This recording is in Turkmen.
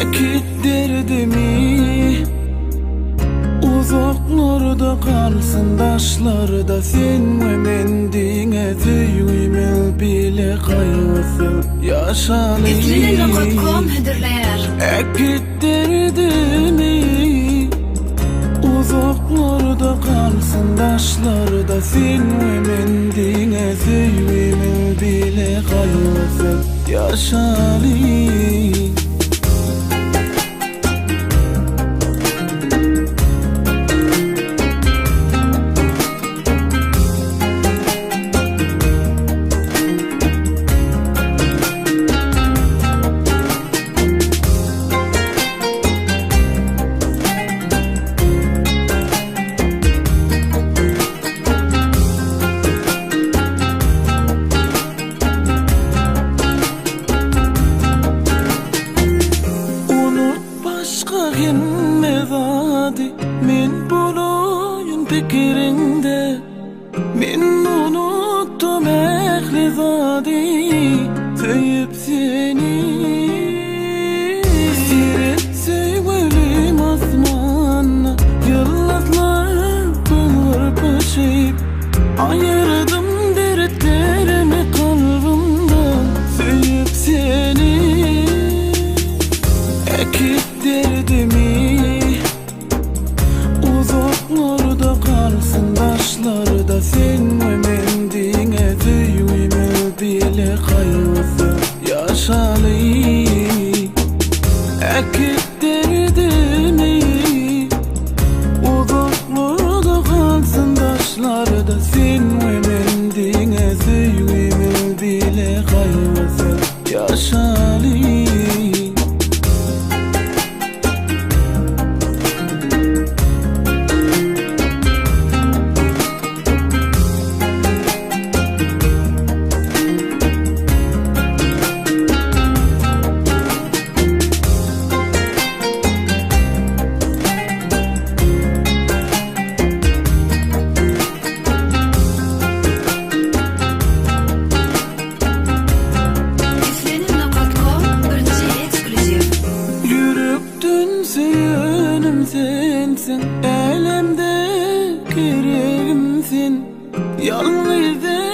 Äkit derdimi Uzaklarda galsyn daşlarda sen we men diňe söýgimiz bile gaýgysyz ýaşaly. Islenennokat.com hödürleýär. Äkit derdimi Uzaklarda galsyn daşlarda sen we men diňe söýgimiz bile gaýgysyz ýaşaly. Unut başga hemme zady Men bolaýyn pikiriňde Men unutdym ähli zady Söýüp seni Seret söýgülim asmanda Ýyldyzlar gülgürpüşip Aýyrdym dertlerimi kalbymdan Söýüp seni Äkit derdimi Uzaklarda galsyn daşlarda sen we men diňe söýgimiz bile gaýgysyz ýaşaly Äkit derdimi Uzaklarda galsyn daşlarda sen we men diňe söýgimiz bile gaýgysyz ýaşaly. Islenennokat.com birinji eksklýuziw. Ýürekden söýenim sensiň, älemde keregim sen. Ýalňyz.